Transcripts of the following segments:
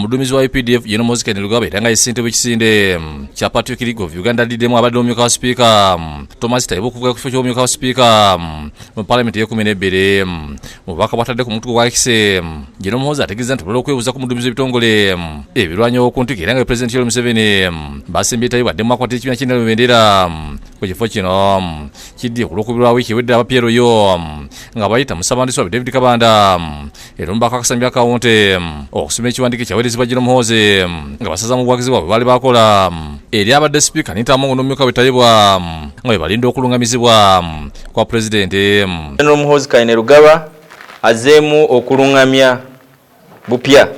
Omuduumizi wa UPDF General Muhoozi Kainerugaba era nga ye ssentebe w'ekisinde kya Patriotic League of Uganda addiddemu abadde omumyuka wa sipiika Thomas Tayebwa okuvuga ku kifo ky'omumyuka wa sipiika mu palamenti ey'ekumi n'ebbiri. Mu bubaka bw'atadde ku mutuku gwa X, General Muhoozi ategeeza nti olw'okwebuuza ku muduumizi w'ebitongole ebirwanya ku ntikko era nga Pulezidenti Yoweri Museveni basembye Tayebwa addemu akwata ekibiina ky'endala mu bendera ku kifo kino. Kiddiye ku lwokubiri lwa wiiki ewedde aba PLU nga bayita mu ssabawandiisi waabwe David Kabanda era omubaka akasambya akawunti okusoma ekiwandiiko ekyaweerezebwa General Muhoozi nga basaza mu buwagizi bwabwe baali bakola eri abadde sipiika Anita Among n'omumyuka we Tayebwa nga bwe balinda okulungamizibwa kwa pulezidenti. General Muhoozi Kainerugaba azzeemu okulungamya bupya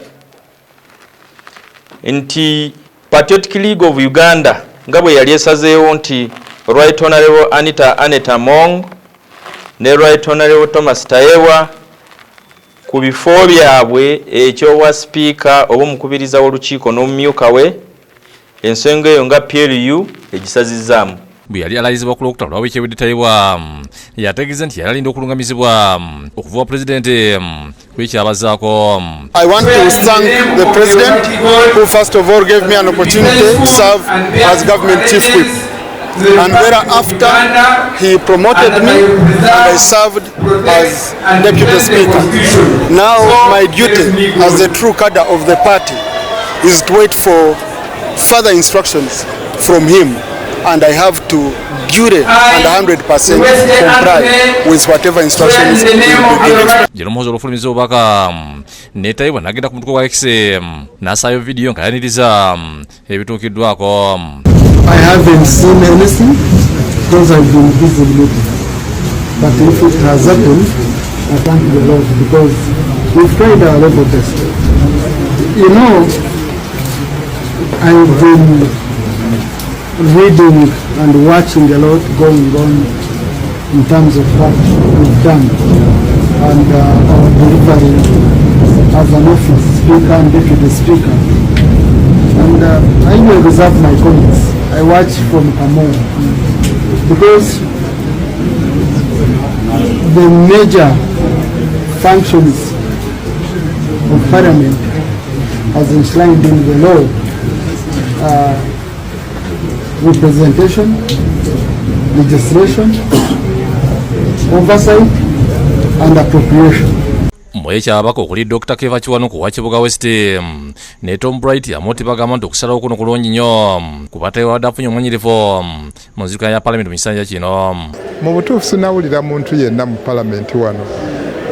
nti Patriotic League of Uganda nga bwe yali esazeewo nti Right Honorable Anita Annet Among ne Right Honorable Thomas Tayebwa ku bifo byabwe eky'obwa sipiika oba omukubiriza w'olukiiko n'omumyuka we, ensonga eyo nga PLU egisazizzaamu. Bwe yali alayizibwa ku lwokutaano lwa wiiki ewedde, Tayebwa yategeeza nti yali alinda okulungamizibwa okuva wa pulezidenti kwekyabazaako. I want to thank the president, who first of all gave me an opportunity to serve as government chief whip. And thereafter, he promoted me and I served as deputy speaker. Now my duty as the true cadre of the party is to wait for further instructions from him, and I have to duly and 100% comply with whatever instructions he will be giving. General Muhoozi olufulumiza obubaka ne Tayebwa n'agenda ku mutuku gwa X n'asaayo vidiyo ng'ayaniriza ebituukiddwako. I haven't seen anything because I've been busy meeting. But if it has happened, I thank the Lord because we've tried our level best. I've been reading and watching a lot going on in terms of what we've done and our delivery as an office speaker and deputy speaker. And I will reserve my comments. I watch from Kamo because the major functions of parliament as enshrined in the law are representation, legislation, oversight, and appropriation. Mu ekyababaka okuli Dr Kefa Kiwanuka owa Kibuga West ne Tom Bright Amooti bagamba nti okusalawo kuno kulungi nnyo kuba tewabadde afunye omumanyirivu mu nzirukanya ya palamenti mu kisanja kino. Mu butuufu sinawulira muntu yenna mu palamenti wano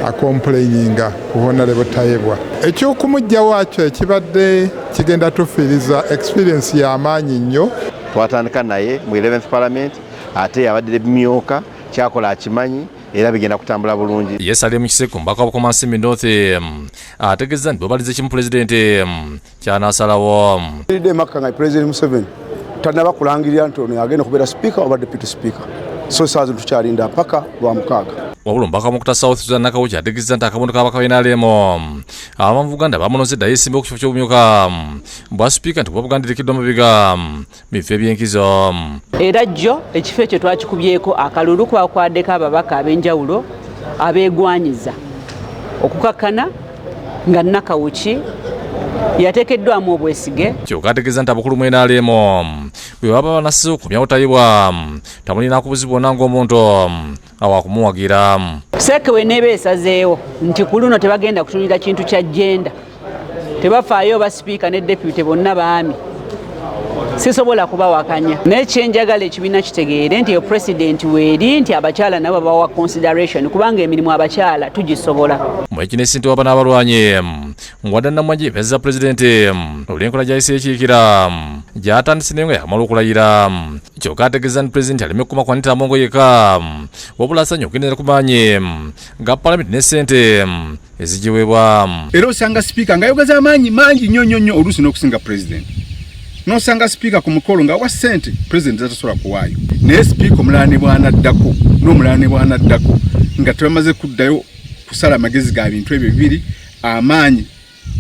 acomplaininga ku Honorable Tayebwa. Ekyokumuggya waakyo ekibadde kigenda tufiiriza experience y'amaanyi nnyo. Twatandika naye mu 11th parliament, ate yabadde myuka, kyakola akimanyi era bigenda kutambula bulungi. Ye Salim Kiseku, mubaka wa Bukomansimbi North, ategeeza nti bwebaliza ekimu pulezidenti kyanaasalawo. Ridde Makka nga President Museveni tanaba kulangirira nti ono yagenda okubeera speaker oba deputy speaker, so saa zino tukyalinda mpaka Lwamukaaga. Wabula omubaka Mukuta South Susan Nakawuki ategeeza nti akabondo k'ababaka ba NRM abamu mu Buganda bamunoze dda yeesimba ku kifo ky'obumyuka bwa sipiika, nti kuba Buganda erekeddwa mabega mu bifo ebyenkizo. Era jjo ekifo ekyo twakikubyeko akalulu, kwakwaddeko ababaka ab'enjawulo abeegwanyiza okukakkana nga Nakawuki yateekeddwamu obwesige. Kyokka ategeeza nti abakulu mu NRM bwe baba banasize okukomyawo Tayebwa, tamulina kubuzibu bwonna ng'omuntu awakumuwagira. Seeke we neeba esazeewo nti ku luno tebagenda kutunulira kintu kya gender, tebafaayo oba sipiika ne deputy bonna baami, sisobola kubawakanya. Naye kyenjagala ekibiina kitegeere nti eyo precedent weeri nti abakyala nabo bawa consideration, kubanga emirimu abakyala tugisobola. Mwekinesinti waba n'abalwanyi ngwadda Namwanje ebazza pulezidenti olw'enkola gyayise ekiikira gy'atandise naye nga yakamala okulayira. Kyokka ategeeza nti pulezidenti aleme kukoma ku Anita Among yekka, wabula asanye okugendera ku maanyi ga palamenti ne ssente ezigiweebwa. Era osanga sipiika ng'ayogeza amaanyi mangi nnyo nnyo nnyo, oluusi n'okusinga pulezidenti. N'osanga sipiika ku mukolo ng'awa ssente pulezidenti zatasobola kuwaayo, naye sipiika omulala ne bw'anaddako n'omulala ne bw'anaddako nga tebamaze kuddayo kusala amagezi ga bintu ebyo bibiri, amaanyi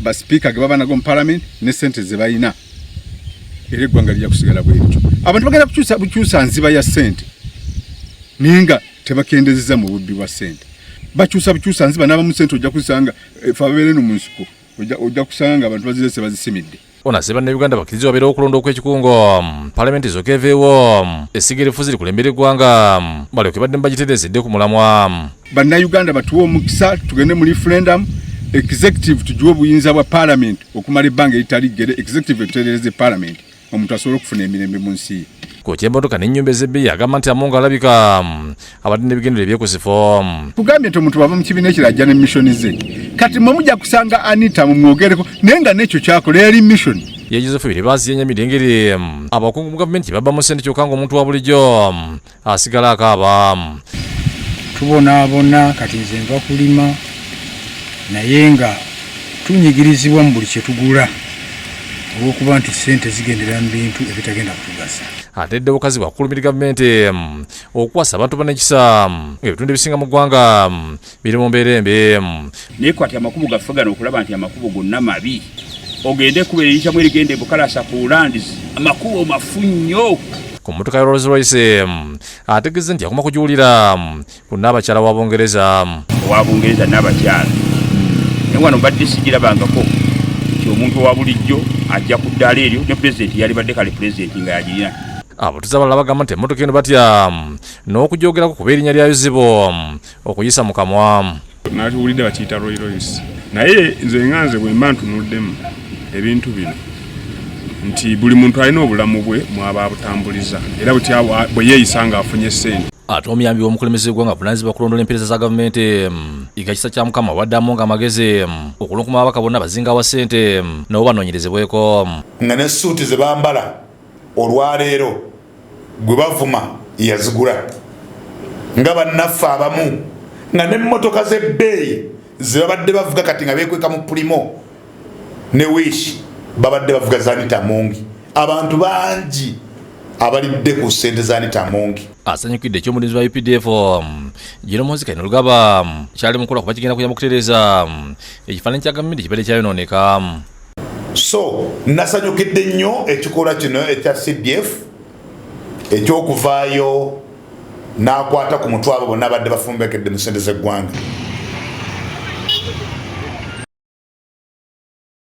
basipiika ge baba nago mu palamenti ne ssente ze balina, era eggwanga lijja kusigala bwe lityo. Abantu bagenda kukyusa bukyusa nziba ya ssente, naye nga tebakendezeza mu bubbi bwa ssente. Bakyusa bukyusa nziba n'abamu ssente ojja kuzisanga. Fe ababeera eno mu nsiko. Ojja kusanga nga abantu bazirese bazisimidde. Ono asabye Bannayuganda bakkirize wabeerewo okulonda okw'ekikungo, Palamenti esooke eveewo, essiga erifuzi likulembere eggwanga, balyoke baddemu bagitereeze edde ku mulamwa. Bannayuganda batuwe omukisa tugende mu referendum, executive tugiwe obuyinza bwa Palamenti okumala ebbanga eritali ggere, executive etutereereze Palamenti omuntu asobole okufuna emirembe mu nsi ye. Ku ky'emmotoka n'ennyumba ez'ebbeeyi agamba nti Among alabika abadde n'ebigendero ebyekusifu. Kugambye nti omuntu bw'ava mu kibiina ekirala ajja ne mission ze. Kati mmwe mujja kusanga Anita mumwogereko naye nga n'ekyo ky'akola yali mission. Ye Joseph Biribazi yennyamidde engeri abakungu mu gavumenti gye babbamu ssente kyokka ng'omuntu wa bulijjo asigala akaaba. Tubonaabona kati nze nva kulima naye nga tunyigirizibwa mu buli kye tugula olw'okuba nti ssente zigendera mu bintu ebitagenda kutugasa. Atedde bukazi bwakukulumira gavumenti okukwasa abantu banekisa ng'ebitundu ebisinga mu ggwanga biri mu mbeera embi. Naye kwati amakubo gaffe gano okulaba nti amakubo gonna mabi, ogende ekkubo eriyitamu erigenda e Bukalasa ku Lands, amakubo mafu nnyo. Ku mmotoka ya Rolls Royce ategeezezza nti yakoma kugiwulira ku Nnaabakyala wa Bungereza. Owa Bungereza Nnaabakyala, naye wano mbadde sigirabangako nti omuntu owa bulijjo ajja ku ddaala eryo, ne pulezidenti yalibadde kale pulezidenti nga yagirina. Abatuuze abalala bagamba nti emmotoka eno batya n'okugyogerako kuba erinnya lyayo zibu okuyisa mu kamwa. Natuwulidde bakiyita Rolls Royce, naye nze nga nze bwe mba ntunuddemu ebintu bino nti buli muntu alina obulamu bwe mwaba abutambuliza era butya bwe yeeyisa ng'afunye ssente. Ate omuyambi w'omukulembeze w'eggwanga avunaanyizibwa kulondoola empeereza za gavumenti Yiga Kisakyamukama awadde Among amagezi okulunkuma ababaka bonna abazinga awa ssente nabo banoonyerezebweko. Nga ne ssuuti ze bambala olwaleero gwe bavuma yazigula, nga bannaffe abamu nga n'emmotoka z'ebbeeyi ze babadde bavuga kati nga beekweka mu Premio ne Wish babadde bavuga za Anita Among. Abantu bangi abalidde ku ssente za Anita Among. Asanyukidde eky'omulinzi wa UPDF General Muhoozi Kainerugaba kyali mukola kuba kigenda kuyamba okutereeza ekifaananyi kya gavumenti ekibadde kyayonooneka. So nasanyukidde nnyo ekikolwa kino ekya CDF ekyokuvaayo n'akwata ku mutwe abo bonna abadde bafumbekedde mu ssente z'eggwanga.